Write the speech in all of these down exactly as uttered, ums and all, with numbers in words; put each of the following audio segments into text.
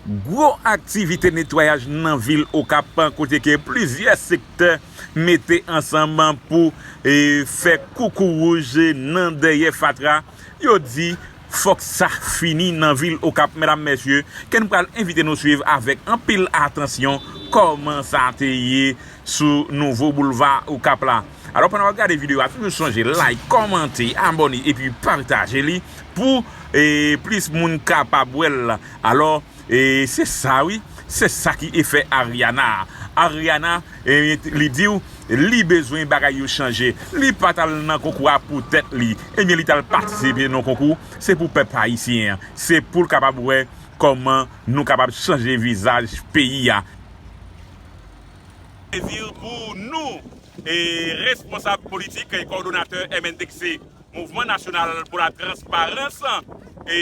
Gwo aktivite netwayaj nan vil Okap, kote ke plizyè sektè mete ansanm pou, e, fè koukouwouj nan dèyè fatra. Yo di, fòk sa fini nan vil Okap, medam, mesye, ke n pral envite nou swiv avèk anpil atansyon kòman sa te ye sou nouvo boulva Okap la. Alò, pandan w ap gade videyo a, toujou sonje like, kòmante, abòne epi pataje li pou, e, plis moun kapab wè l. Alò, e, se sa wi, se sa ki efè Ariana. Ariana, e, li di w, li bezwen bagay yo chanje. Li pa t al nan konkou a pou tèt li. Ebyen, li t al patisipe nan konkou. Se pou pèp ayisyen an. Se pou l kapab wè kòman nou kapab chanje vizaj peyi a. Plezi pou nou, e, responsab politik e kowòdonatè M N T, ki se Mouvman Nasyonal pou la Transparans, e,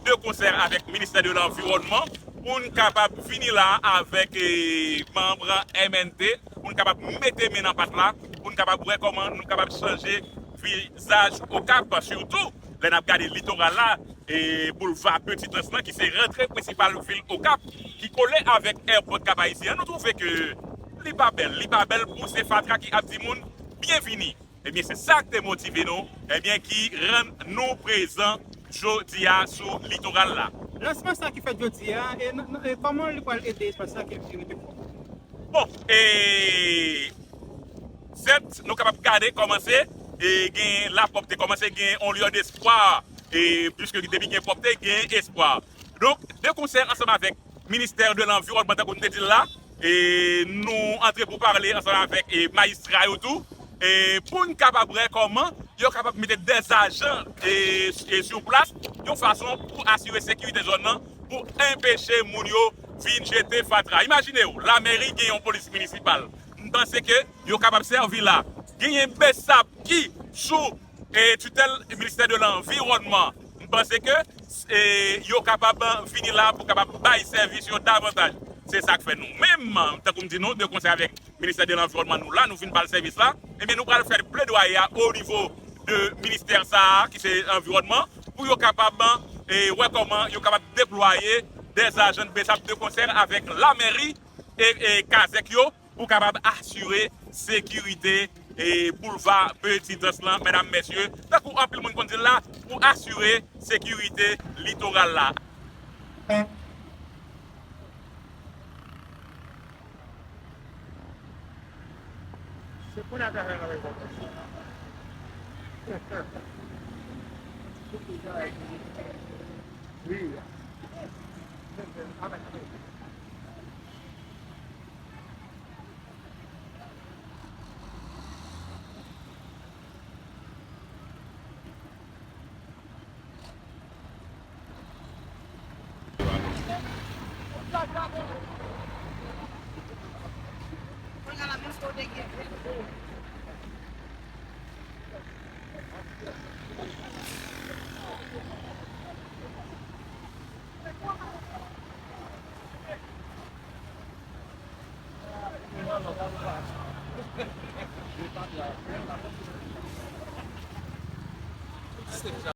de konsè avèk Ministè de Lanviwònman, pou n kapab vini la avèk, e, manm M N T, pou n kapab mete men nan pat la, pou n kapab wè kòman nou kapab chanje vizaj Okap, sitou lè n ap gade litoral la, e, boulva Petitans lan, ki se rantre prensipal vil Okap, ki kole avèk èpòt Kap Ayisyen an, nou twouve ke li pa bèl, li pa bèl pou se fatra ki ap di moun byenvini. Ebyen, se sa k te motive nou, ebyen, ki rann nou prezan jodi a sou litoral la. Lansman sa ki fèt jodi a, e, n- n- e kòman li pral ede espas sa ki vin rete pwòp? Bon, e, sèt, nou kapab gade kòmanse, e, gen lapwòpte, kòmanse gen yon liyè despwa, e, piske depi gen pwòpte, gen espwa. Donk, de konsè ansanm avèk Ministè de Lanviwònman, tankou n te di l la, e, nou antre pou pale ansanm avèk, e, majistra yo tou, e, pou n kapab wè kòman yo kapab mete dèzajan, e, e, sou plas, yon fason pou asire sekirite zòn nan, pou enpeche moun yo vin jete fatra. Imajine w, lamèri gen yon polis minisipal. M panse ke yo kapab sèvi la. Genyen BSAP ki sou, e, titèl Ministè de Lanviwònman. M panse ke, e, yo kapab vini la pou kapab bay sèvis yo davantaj. Se sa k fè nou menm, tankou m di nou, de konsè avèk Ministè de Lanviwònman, nou la, nou vin ba l sèvis la. Ebyen, nou pral fè pledwaye a o nivo de ministè sa a, ki se anviwònman, pou yo kapab, e, wè kòman yo kapab deplwaye dèzajan BSAP de konsè avèk lamèri e, e kazèk yo, pou kapab asire sekirite, e, boulva Petitans lan, medam, mesye, tankou anpil moun konn di l la, pou asire sekirite litoral la. Se pou n ap travay avèk ou. Wi.